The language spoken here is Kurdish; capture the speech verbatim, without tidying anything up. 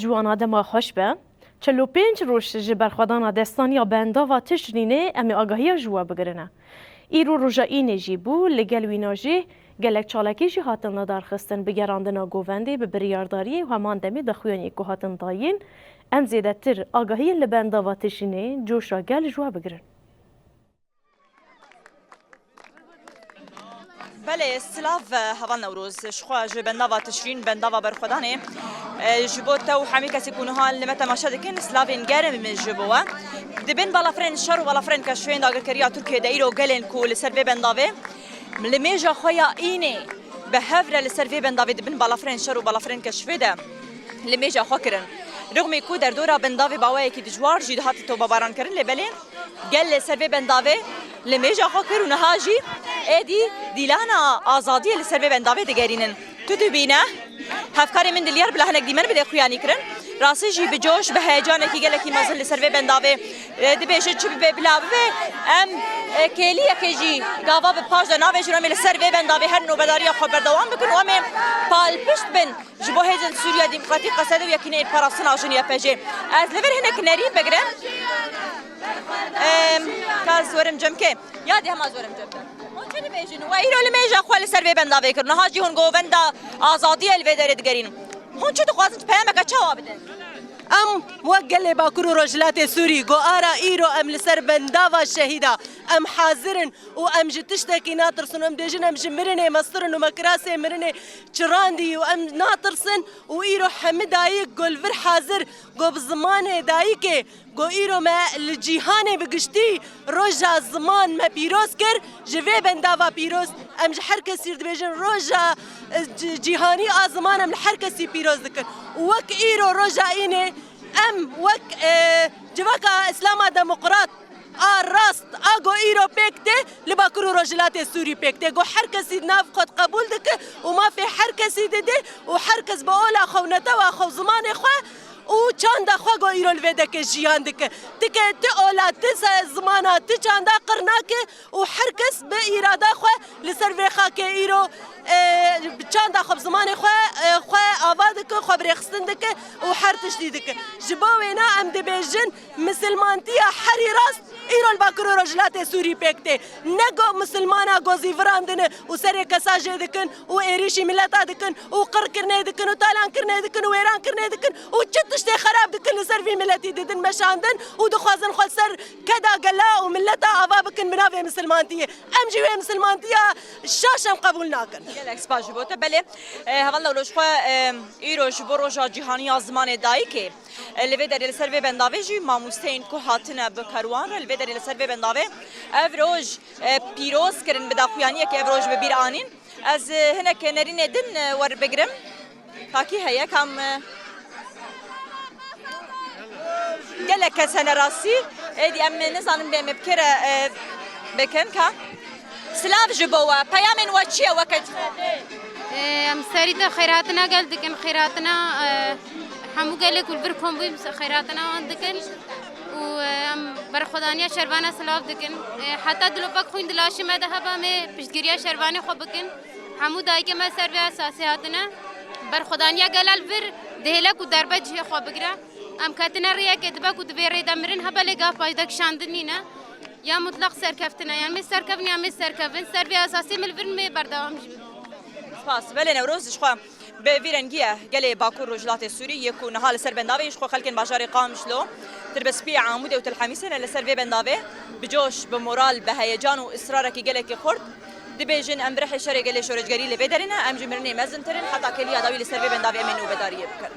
Ji wana dema xweş be. Çil û pênc roj ji berxwedana destan ya bendava Tişrînê em ê agahiya ji we bigirine. Îro roja Înê jî bû, li gel wîna jî gelek çalakî jî hatin lidarxistin bi gerandina govendê bi biryardariyê û heman demê daxuyaniyê ku hatin dayîn. Em zêdetir agahiyên li bendava Tişrînê coşa gel ji we bigirin. Belê, silav, e, heval Newroz. Ji xwe ji bendava Tişrîn, bendava berxwedanê, e, ji bo te û hemî kesê ku niha li me temaşe dikin, silavên germ ji bo we. Di bin balafirên şer û balafirên keşfên dagirkeriya Tirkiyê de îro gelên ku li ser vê bendavê li mêja xwe ya Înê bi hev re li ser vê bendavê di bin balafirên şer û balafirên keşfê de li mêja xwe kirin. Rixmê ku derdora bendavê baweyekî dijwar jî dihate tobebarankirin, lê belê gel li ser vê bendavê li mêja xwe kir û niha jî êdî dîlana azadiyê li ser vê bendavê digerînin. Tu dibîne, hevkarê min diliyar bila hinek dîmen bide xuyanî kirin. Rastî jî bi coş, bi heyecanekî gelekî mezin li ser vê bendavê, e, dibêjin çi bibe bila bibe. Em, e, kêliyekê jî gava bi paş de navêjin, em ê li ser vê bendavê her nobedariya xwe berdewam bikin û em ê palpişt bin ji bo Hêzên Sûriya Demokratîk, Qesede û Yekîneyên Parastina Jin, Y P J. Ez li vir hinek nerîn bigirim. Em, ka ez werim cem ke. Ya dê hema ez werim cem ke. Hûn çi dibêjin? We îro li mêja xwe li ser vê bendavê kir. Niha jî hûn govenda azadiyê li vê derê digerîn. Hûn çi dixwazin? Peyameke çawa bidin? Em wek gelê Bakur û Rojhilatê Sûrî, go ara îro em li ser bendava şehîda, em hazir in û em ji tiştekî natirsin. Em dêjin em ji mirinê mestirin û me kirasê mirinê çirandî û em natirsin û îro hemî dayik go li vir hazir, go bi zimanê dayikê, go îro me li cîhanê bi giştî roja ziman me pîroz kir, ji vê bendava pîroz em ji her kesî dibêjin roja, e, ci-, cîhanî a ziman em li her kesî pîroz dikin. Û wek îro roja Înê em wek, e, civaka Îslama Demokrat a rast, a go îro pêk tê, li Bakur û Rojhilatê Sûrî pêk tê. Go her kesî nav xwe qebûl dike û mafê her kesî dide û her kes bi ola xwe û netewa xwe û zimanê xwe û çanda xwe go îro li vê deke jiyan dike. Tike ti ola, ti se-, zimana, ti çanda qir nake û her kes bi îrada xwe li ser vê xakê îro, e, bi çanda xwe, bi zimanê xwe, e, xwe ava dike, xwe birêxistin dike û her tiştî dike. Ji bo wêna em dibêjin, misilmantiya herî rast îro li Bakur û Rojhilatê Sûrî pêk tê. Ne go misilmana gozî virandine û serê kesa jê dikin û êrîşî mileta dikin û qirkirinê dikin û talankirinê dikin û wêrankirinê dikin û çi tiştê xerab dikin li ser vî miletî didin meşandin û dixwazin xwe li ser keda gela û mileta ava bikin bi navê misilmantiyê. Em jî wê misilmantiya şaş em qebûl nakin. Gelek spas ji bo te. Belê, e, hevalno, ji xwe, e, îro ji bo Roja Cîhanî ya Zimanê Dayikê, e, li vê derê, li ser vê bendavê jî mamosteyên ku hatine bi kerwan re li vê derê, li ser vê bendavê ev roj, e, pîroz kirin, bi daxuyaniyekê ev roj bi bîr anîn. Ez, e, hinek nerînê din, e, werbigirim. Takî heye, kam, e, gelek kes hene rastî. Êdî em nizanin bê me bi kê re, e, bikin ka. Silav ji bo we. Peyamên we çi ye weke civakê? Em serî de xêrhatina gel dikin, xêrhatina, e, hemû gelê ku li vir kom bûyî xêrhatina wan dikin û, e, em berxwedaniya şervana silav dikin. E, heta dilopek xwîn di laşê me de hebe, em ê piştgiriya şervanê xwe bikin. Hemû dayikê me ser vê esasê hatine. Berxwedaniya gela li vir dihêle ku derbe cihê xwe bigire. Em ketine rêyekê, dibe ku di vê rê de mirin hebe, lê gav paşda kişandin nîne. Ya mutlaq serkeftin e, yan mê serkevin, yan mê serkevin. Ser vê esasê min li vir mê berdewam jî bikin. Spas. Belê Newroz, ji xwe bi vî rengî ye gelê Bakur Rojhilatê Sûrî yê ku niha li ser bendavê, ji xwe xelkên bajarê Qamişlo, Tirbespiyê, Amûdê û Til Hemîsê ne li ser vê bendavê bi coş, bi moral, bi heyecan û israrekî gelekî xurt dibêjin, em bi rihê şerê gelê şoreşgerî li vê derê ne, em ji mirinê mezintir in, heta kêliya dawî li ser vê bendavê em ê nobedariyê bikin.